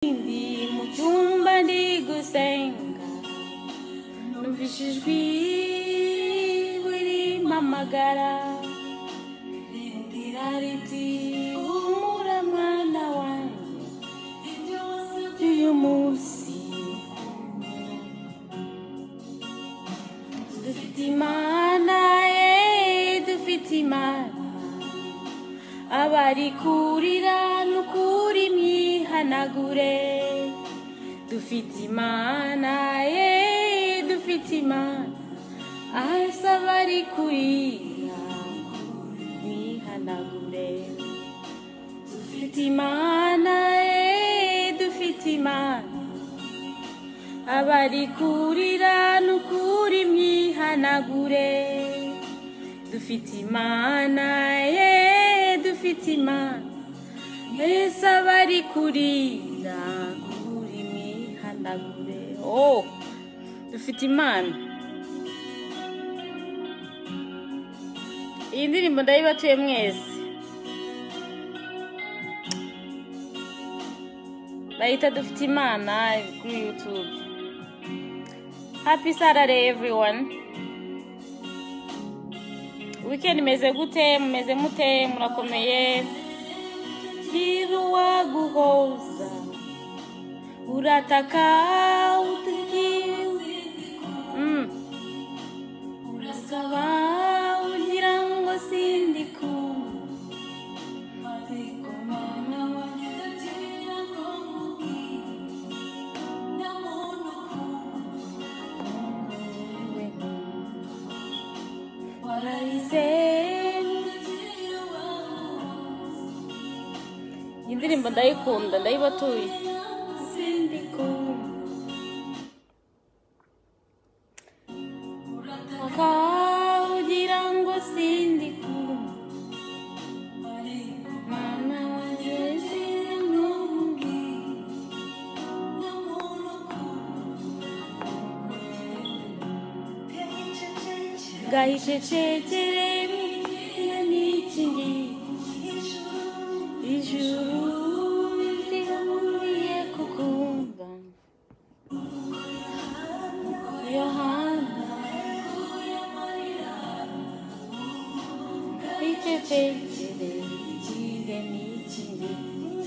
Ndi mu cyumba ndi gusenga, numvise ijwi rimpamagara, rimbwira riti: "Humura mwana wanjye, uyu munsi dufite Imana ye, dufite Imana." Abari kurira n'ukuri mwihanagure, dufite Imana ye, dufite Imana. Ahese abari kurira mwihanagure, dufite Imana ye, dufite Imana. Abari kurira n'ukuri mwihanagure, dufite Imana ye, dufite Imana. Mbese abari kurira kuri mwihanagure. Oh, dufite Imana. Iyi ndirimbo ndayibatuye mwese, bayita "Dufite Imana" kuri YouTube. Happy Saturday, everyone. Weekend imeze gute? Mumeze mute? Murakomeye? Gira uwaguhoza, urataka utagiwe, urasaba ugira ngo sindi kumwe, ariko mwana wanjye, ndagira ngo nkubwire, nta muntu ukumva wararize. Iyi ndirimbo ndayikunda, ndayibatuye. Sindi kumwe, urataka ugira ngo sindi kumwe, ariko mwana wanjye, nkubwire, nta muntu ukumva. Gahicecekere n'iki ngiki, ijuru rihuriye kukumva. Yohana, icecekere igihe n'iki ngiki,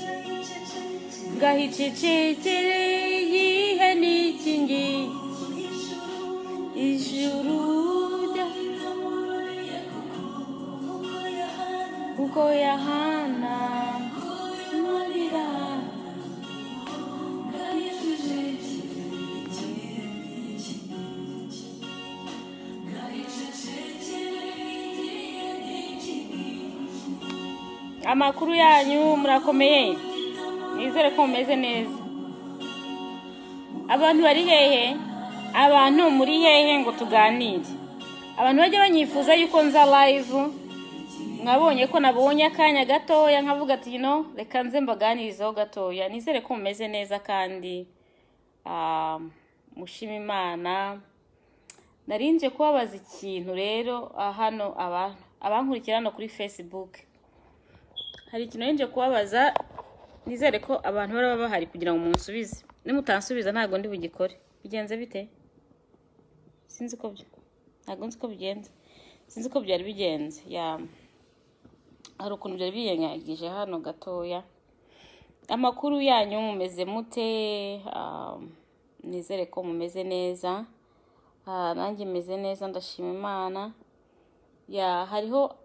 gahicecekere igihe n'iki ngiki, ijuru kuko Yohana marira. Amakuru yanyu? Murakomeye? Nizere ko mumeze neza. Abantu bari hehe? Abantu muri hehe ngo tuganire? Abantu bajya banyifuza yuko nza live, mwabonye ko nabonye akanya gatoya nkavuga ati: "No, reka nze mbaganirizeho gatoya." Nizere ko mumeze neza kandi mushima Imana. Narinje kubabaza ikintu rero, hano abankurikira hano kuri Facebook, hari ikintu narinje kubabaza. Nizere ko abantu baraba bahari kugira ngo munsubize. Nimutansubiza ntabwo ndi bugikore. Bigenze bite? Sinzi ko ntabwo nzi ko bigenze, sinzi ko byari bigenze. Ya, hari ukuntu byari biyengagije hano gatoya. Amakuru yanyu? Mumeze mute? Nizere ko mumeze neza. Nanjye meze neza, ndashima Imana. Ya, hariho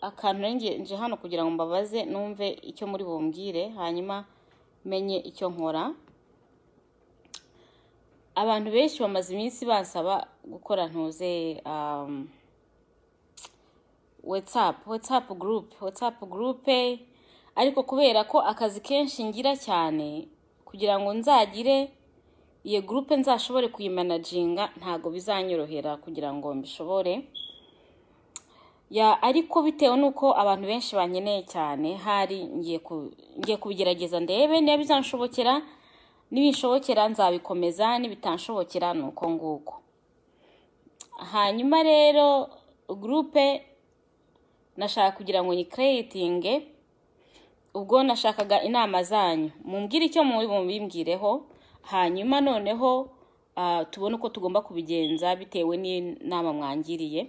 akantu nari nje hano kugira ngo mbabaze, numve icyo muri bumbwire, hanyuma menye icyo nkora. Abantu benshi bamaze iminsi bansaba gukora ntuze WhatsApp group, WhatsApp group, ariko kubera ko akazi kenshi ngira cyane, kugira ngo nzagire iyo group nzashobore kuyimanaginga, ntabwo bizanyorohera kugira ngo mbishobore. Ya, ariko bitewe n'uko abantu benshi bankeneye cyane, hari ngiye kubigerageza ndebe niba bizanshobokera. Nibinshobokera nzabikomeza, nibitanshobokera ni uko nguko. Hanyuma rero groupe nashaka kugira ngo nyicreatinge. Ubwo nashakaga inama zanyu, mumbwire icyo muri bubimbwireho, hanyuma noneho tubone uko tugomba kubigenza bitewe n'inama mwangiriye.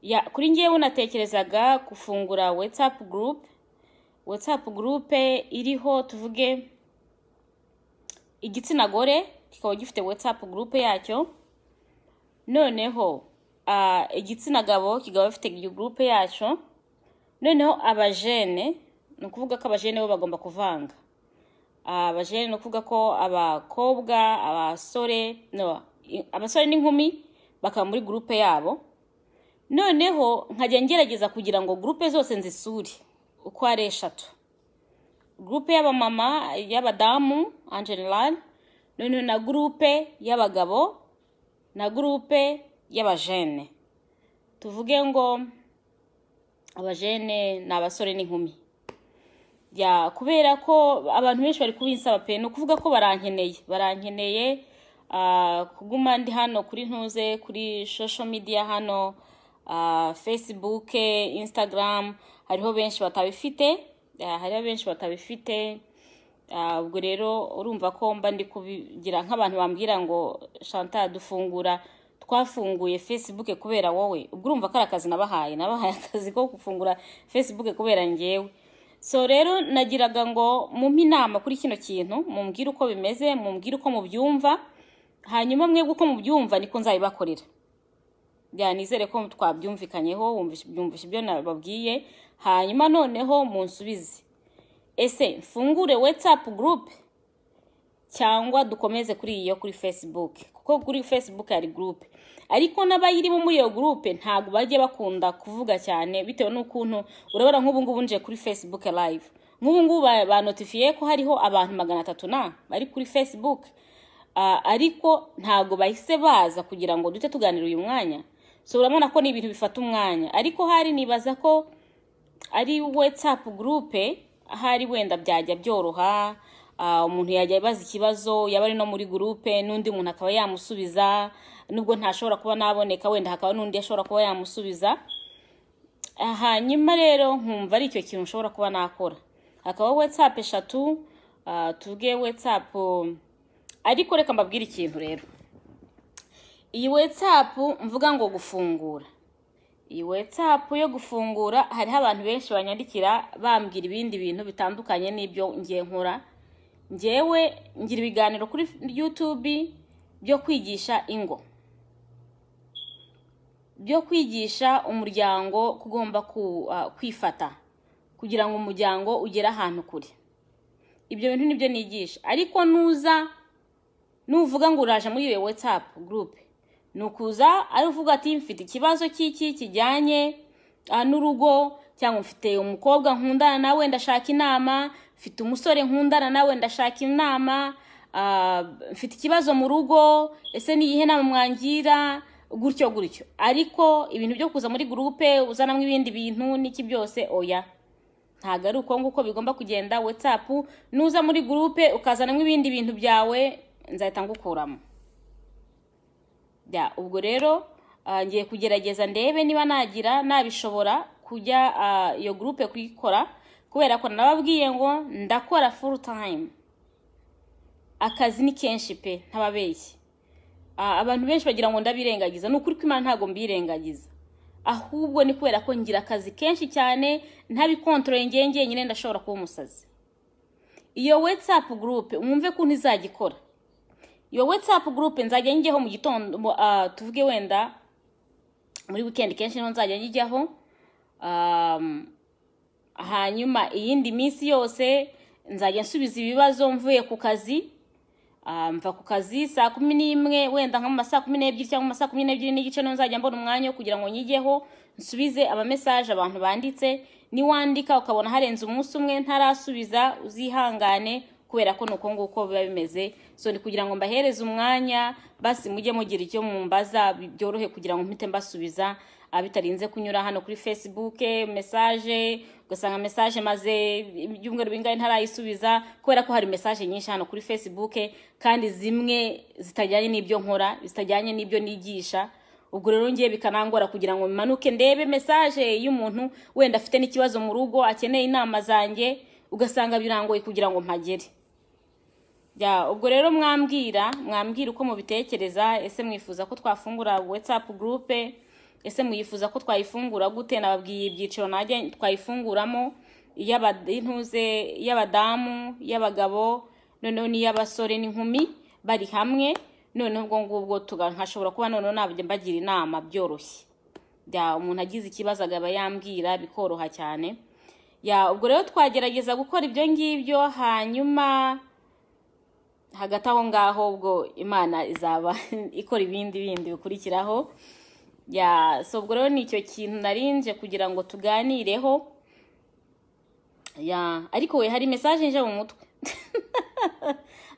Ya, kuri ngewe natekerezaga gufungura WhatsApp group, WhatsApp group iriho, tuvuge, igitsina gore kikaba gifite WhatsApp group yacyo, noneho igitsina gabo kikaba gifite group yacyo, noneho abajene, ni ukuvuga ko abajene bo bagomba kuvanga. Abajene, ni ukuvuga ko abakobwa, abasore, no, abasore n'inkumi bakaba muri groupe yabo. Noneho nkajya ngerageza kugira ngo groupe zose nzisure uko ari eshatu: groupe y'abamama, y'abadamu en général, noneho na groupe y'abagabo, na groupe y'abajene. Tuvuge ngo abajene ni abasore n'inkumi. Ya, kubera ko abantu benshi bari kubinsaba pe, ni ukuvuga ko barankeneye kuguma ndi hano kuri ntuze, kuri social media hano, Facebook, Instagram. Hariho benshi batabifite, hariho benshi batabifite. Ubwo rero urumva ko mba ndi kubigira nk'abantu bambwira ngo: "Chantal, dufungura, twafunguye Facebook kubera wowe." Ubwo urumva ko ari akazi nabahaye akazi ko gufungura Facebook kubera ngewe. So rero nagiraga ngo mumpe inama kuri kino kintu, mumbwire uko bimeze, mumbwire uko mubyumva, hanyuma mwebwe uko mubyumva niko nzabibakorera. Ya, nizere ko twabyumvikanyeho, byumvishe ibyo nababwiye. Hanyuma noneho munsubize: ese mfungure WhatsApp group cyangwa dukomeze kuri iyo kuri Facebook? Kuko kuri Facebook hari group, ariko n'abayirimo muri iyo group ntabwo bajya bakunda kuvuga cyane, bitewe n'ukuntu urabona nk'ubu ngubu nje kuri Facebook live, nk'ubu ngubu banotifiye ko hariho abantu 300 na bari kuri Facebook, ariko ntabwo bahise baza kugira ngo duce tuganira uyu mwanya. So urabona ko ni ibintu bifata umwanya, ariko hari nibaza ko ari WhatsApp group ahari wenda byajya byoroha. Umuntu yajya abaza ikibazo yaba ari no muri groupe, n'undi muntu akaba yamusubiza, nubwo ntashobora kuba naboneka, wenda hakaba n'undi ashobora kuba yamusubiza. Hanyuma rero nkumva ari icyo kintu nshobora kuba nakora, hakaba WhatsApp eshatu, tuvuge WhatsApp. Ariko reka mbabwire ikintu rero: iyi WhatsApp mvuga ngo gufungura, iyi WhatsApp yo gufungura, hariho abantu benshi banyandikira bambwira ibindi bintu bitandukanye n'ibyo ngiye nkora. Ngewe ngira ibiganiro kuri YouTube byo kwigisha ingo, byo kwigisha umuryango kugomba kwifata kugira ngo umuryango ugere ahantu kure. Ibyo bintu nibyo nigisha. Ariko nuza nuvuga ngo uraje muri iyo WhatsApp group, ni ukuza ari uvuga ati: "Mfite ikibazo cy'iki kijyanye n'urugo," cyangwa "Mfite umukobwa nkundana nawe, ndashaka inama," "Mfite umusore nkundana nawe, ndashaka inama," "Mfite ikibazo mu rugo, ese ni iyihe nama mwangira?" Gutyo gutyo. Ariko ibintu byo kuza muri groupe uzanamo ibindi bintu n'iki byose, oya, ntabwo ari uko nguko bigomba kugenda. WhatsApp, nuza muri groupe ukazanamo ibindi bintu byawe, nzahita ngukuramo. Ya, ubwo rero ngiye kugerageza ndebe niba nagira nabishobora kujya iyo groupe kuyikora, kubera ko nababwiye ngo ndakora full time, akazi ni kenshi pe, ntababeshye. Abantu benshi bagira ngo ndabirengagiza. Ni ukuri ko Imana ntabwo mbirengagiza, ahubwo ni kubera ko ngira akazi kenshi cyane, ntabikontorore ngewe njyenyine ndashobora kuba umusazi. Iyo WhatsApp group, mwumve ko izajya ikora. Iyo WhatsApp group nzajya njyaho mu gitondo, tuvuge wenda muri weekend, kenshi niho nzajya njyaho. Hanyuma iyindi minsi yose nzajya nsubiza ibibazo mvuye ku kazi. Mva ku kazi saa 11, wenda nka mu ma saa 12 cyangwa mu ma saa 12:30, niho nzajya mbona umwanya wo kugira ngo nyigeho, nsubize amamesaje abantu banditse. Niwandika ukabona harenze umunsi umwe ntarasubiza, uzihangane, kubera ko nuko nguko biba bimeze. So ni kugira ngo mbahereze umwanya, basi mujye mugira icyo mumbaza byorohe kugira ngo mpite mbasubiza, bitarinze kunyura hano kuri Facebook message, ugasanga message maze ibyumweru bingahe ntarayisubiza, kubera ko hari message nyinshi hano kuri Facebook, kandi zimwe zitajyanye n'ibyo nkora, zitajyanye n'ibyo nigisha. Ubwo rero ngiye bikanangora kugira ngo manuke ndebe message y'umuntu wenda afite n'ikibazo mu rugo, akeneye inama zanjye, ugasanga birangoye kugira ngo mpagere. Ya, ubwo rero mwambwira uko mubitekereza. Ese mwifuza ko twafungura WhatsApp group? Ese mwifuza ko twayifungura gute? Nababwiye ibyiciro najye twayifunguramo, iy'intuze, y'abadamu, y'abagabo, noneho n'iy'abasore n'inkumi bari hamwe. Noneho ubwo ngubwo nkashobora kuba noneho nabyo mbagira inama byoroshye. Ya, umuntu agize ikibazo agaba yambwira bikoroha cyane. Ya, ubwo rero twagerageza gukora ibyo ngibyo, hanyuma hagati aho ngaho ubwo Imana izaba ikora ibindi bindi bikurikiraho. Ya, so ubwo rero nicyo kintu narinje kugira ngo tuganireho. Ya, ariko we hari message nje mu mutwe.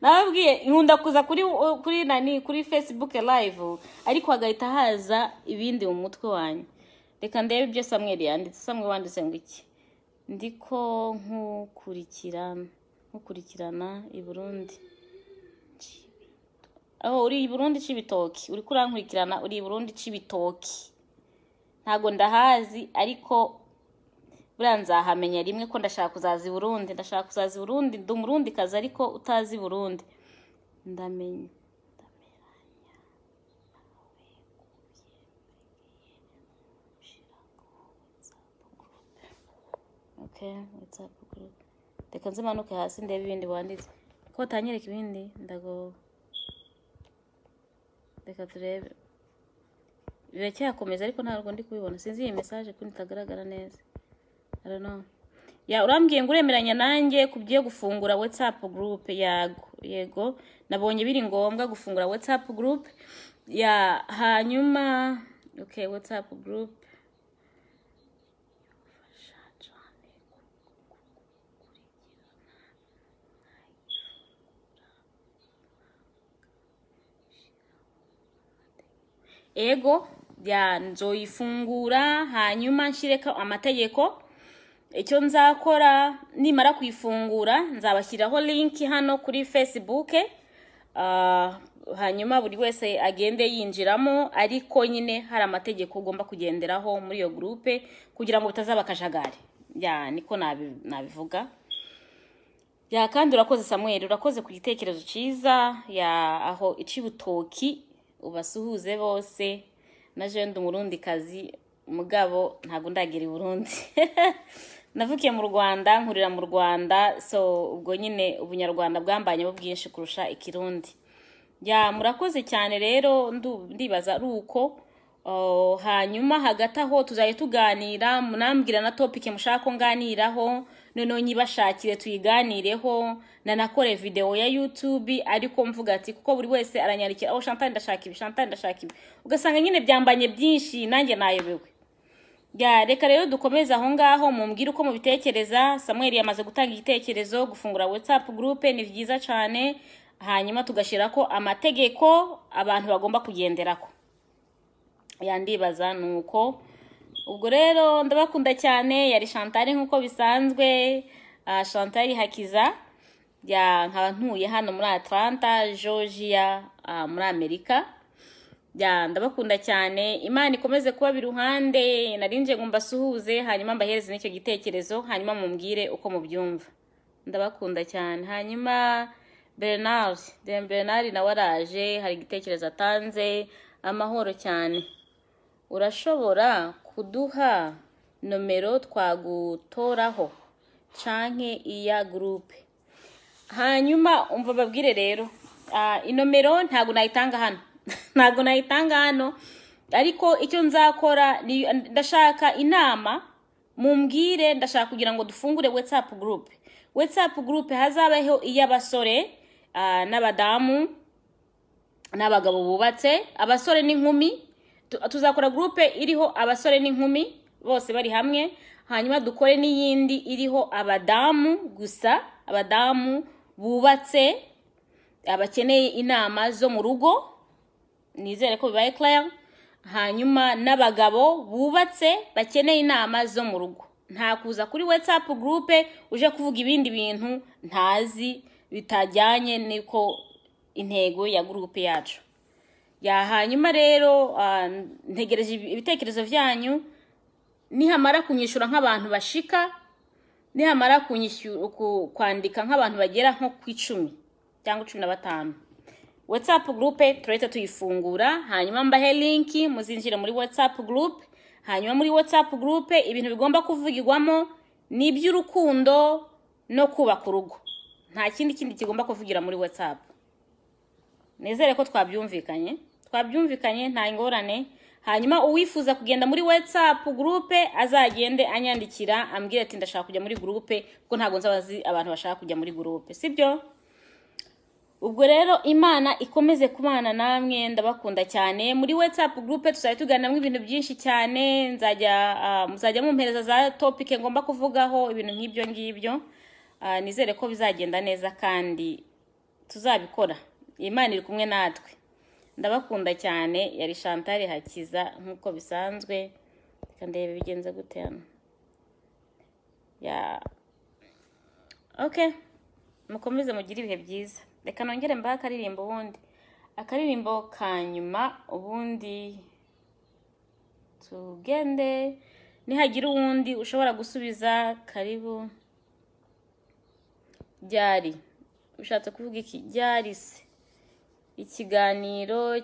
Nababwiye nkunda kuza kuri nani kuri Facebook live, ariko hagahita haza ibindi mu mutwe wanyu. Reka ndebe ibyo Samuel yanditse. Samuel wanditse ngo iki? Ndiko nkukurikirana i Burundi. Aho uri i Burundi c'ibitoki, uri kurankurikirana uri i Burundi c'ibitoki. Ntago ndahazi, ariko buriya nzahamenya rimwe ko ndashaka kuzaza i Burundi, ndashaka kuzaza i Burundi, ndi umurundi kazi ariko utazi Burundi. Ndamenya okay, WhatsApp group. Reka nzimanuke hasi ndebe ibindi wanditse. Ko utanyereka ibindi ndago. Reka turebe. Biracyakomeza ariko ntabwo ndi kubibona. Sinzi iyi message ko itagaragara neza. I don't know. Ya, urambwiye ngo uremeranya nanjye kubye gufungura WhatsApp group. Yago, yego, nabonye biri ngombwa gufungura WhatsApp group. Ya, hanyuma okay, WhatsApp group. Ego, ya nzoyifungura hanyuma nshireka amategeko. Icyo nzakora nimara kuyifungura nzabashyiraho link hano kuri Facebook, hanyuma buri wese agende yinjiramo, ariko nyine hari amategeko ugomba kugenderaho muri iyo groupe kugira ngo bitazaba kajagari. Ya, niko nabivuga. Ya, kandi urakoze Samuel, urakoze ku gitekerezo cyiza. Ya, aho icibutoki ubasuhuze bose. Naje ndi umurundi kazi, mugabo ntago ndagira i Burundi. Navukiye mu Rwanda, nkurira mu Rwanda, so ubwo nyine ubunyarwanda bwambanye bwinshi kurusha ikirundi. Ya, murakoze cyane rero, ndibaza ruko. Hanyuma hagati aho tuzajya tuganira, munambwira na topic mushaka ko nganiraho, noneho nyibashakire tuyiganireho, nanakore video ya YouTube, ariko mvuga ati kuko buri wese aranyarikira, oh Chantal ndashaka ibi, Chantal ndashaka ibi, ugasanga nyine byambanye byinshi nanjye nayobewe. Ya, reka rero dukomeze aho ngaho, mumbwire uko mubitekereza. Samuel yamaze gutanga igitekerezo, gufungura WhatsApp group ni byiza cyane, hanyuma tugashirako amategeko abantu bagomba kugenderako. Ya, ndibaza nuko. Ubwo rero ndabakunda cyane, yari Chantal nkuko bisanzwe, Chantal Hakiza. Ya, nkaba ntuye hano muri Atlanta, Georgia, muri Amerika. Ya, ndabakunda cyane, Imana ikomeze kuba biruhande. Narinje ngo mbasuhuze, hanyuma mbahereze n'icyo gitekerezo, hanyuma mumbwire uko mubyumva. Ndabakunda cyane. Hanyuma Bernard, Bernard nawe araje, hari igitekerezo atanze. Amahoro cyane. Urashobora kuduha nomero twagutoraho canke iya groupe? Hanyuma umva babwire rero, inomero ntago nayitanga hano. Ntago nayitanga hano, ariko icyo nzakora ndashaka inama, mumbwire, ndashaka kugira ngo dufungure WhatsApp group. WhatsApp group hazabaho iy'abasore n'abadamu n'abagabo bubatse, abasore n'inkumi. Tuzakora groupe iriho abasore n'inkumi bose bari hamwe, hanyuma dukore n'iyindi iriho abadamu gusa, abadamu bubatse abakeneye inama zo mu rugo, nizere ko bibaye clair. Hanyuma n'abagabo bubatse bakeneye inama zo mu rugo. Nta kuza kuri WhatsApp groupe uje kuvuga ibindi bintu ntazi bitajyanye niko intego ya groupe yacu. Ya hanyuma rero ntegereje ibitekerezo byanyu. Nihamara kunyishura nk'abantu bashika, nihamara kunyishyura kwandika nk'abantu bagera nko ku 10 cyangwa 15, WhatsApp group turahita tuyifungura, hanyuma mbahe link muzinjire muri WhatsApp group. Hanyuma muri WhatsApp group ibintu bigomba kuvugirwamo ni iby'urukundo no kubaka urugo, nta kindi kindi kigomba kuvugira muri WhatsApp. Nizere ko twabyumvikanye, nta ngorane. Hanyuma uwifuza kugenda muri WhatsApp group azagende anyandikira ambwira ati ndashaka kujya muri group, kuko ntago nzabazi abantu bashaka kujya muri group, sibyo? Ubwo rero Imana ikomeze kubana namwe, ndabakunda cyane. Muri WhatsApp group tuzajya tuganiramo ibintu byinshi cyane, nzajya muzajya mumpereza za topic ngomba kuvugaho, ibintu nk'ibyo ngibyo. Nizere ko bizagenda neza kandi tuzabikora. Imana iri kumwe natwe. Ndabakunda cyane. Yari Chantal Hakiza nkuko bisanzwe. Reka ndebe bigenze gute hano. Ya okay, mukomeze mugire ibihe byiza. Reka nongere mbahe akaririmbo, ubundi akaririmbo kanyuma, ubundi tugende. Nihagira uwundi ushobora gusubiza, karibu. Byari ushatse kuvuga iki? Byari se ikiganiro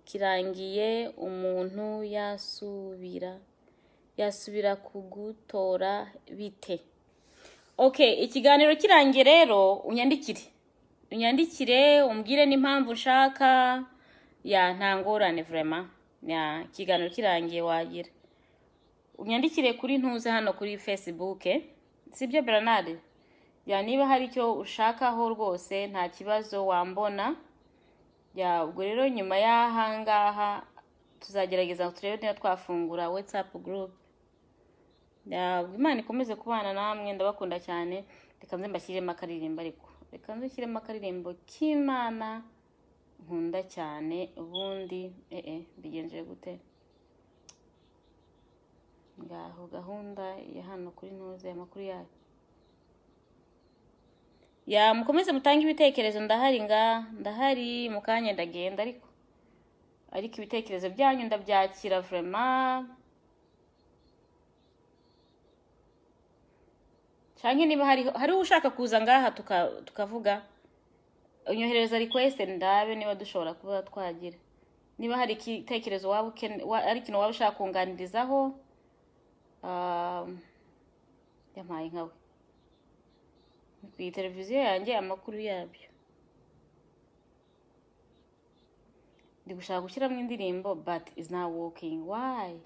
kirangiye umuntu yasubira kugutora bite? Okay, ikiganiro kirangiye rero unyandikire umbwire n'impamvu ushaka. Ya nta ngorane vraiment. Ya ikiganiro kirangiye wagira unyandikire kuri ntuze hano kuri Facebook, sibyo Bernard? Ya niba hari icyo ushakaho rwose nta kibazo wambona. Ya ubwo rero nyuma y'ahangaha tuzagerageza turebe niba twafungura WhatsApp group. Ya Imana ikomeze kubana namwe, ndabakunda cyane. Reka nze mbashyiremo akaririmbo, ariko reka nze nshyiremo akaririmbo k'Imana nkunda cyane. Ubundi bigenje gute? Ngaho gahunda ya hano kuri ntuze amakuru yayo. Ya mukomeze mutange ibitekerezo, ndahari ndahari mukanya ndagenda, ariko ibitekerezo byanyu ndabyakira vraiment. Canke niba hari ushaka kuza ngaha tukavuga, unyohereza request ndabe niba dushobora kuba twagira. Niba hari igitekerezo waba ari ikintu waba ushaka kunganirizaho, yampaye nkawe ku televiziyo yanjye amakuru yabyo. Ndi gushaka gushyiramo indirimbo but is not working. Why?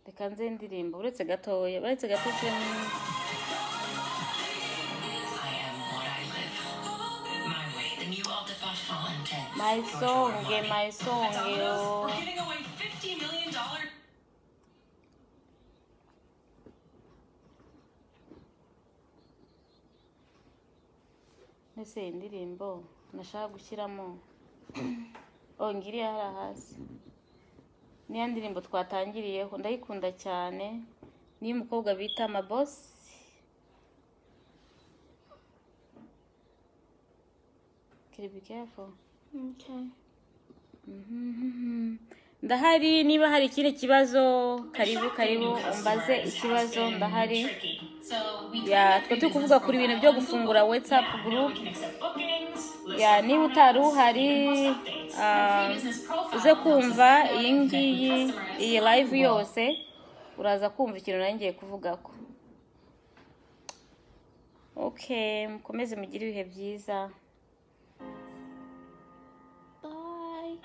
Reka nze indirimbo uretse gatoya, uretse gato. My song, my song. We're giving away $50 million. Nese indirimbo nashaka gushyiramo ngiriya hari hasi. Niya ndirimbo twatangiriyeho ndayikunda cyane, ni umukobwa bita Mabosi. Can you be careful? Okay. Ndahari niba hari ikindi kibazo, karibu karibu umbaze ikibazo, ndahari. Ya twe turi kuvuga kuri ibintu byo gufungura WhatsApp group. Ya niba utari uhari uze kumva iyi ngiyi iyi live yose, uraza kumva ikintu nangiye kuvuga ko. Okay, mukomeze mugire ibihe byiza. Bye.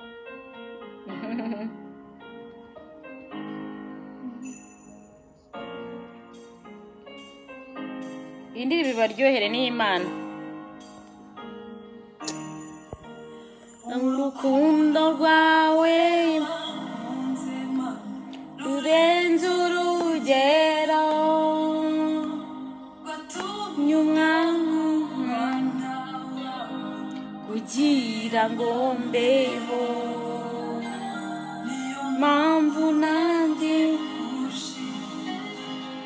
Iyi ndirimbo ibaryohere n'Imana. Urukundo rwawe rurenze urugero, nyumwana kugira ngo mbeho, mpamvu nanjye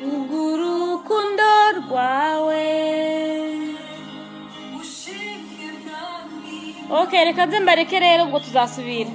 ubwo urukundo rwawe. Okay, reka nze mbareke rero, ubwo tuzasubira.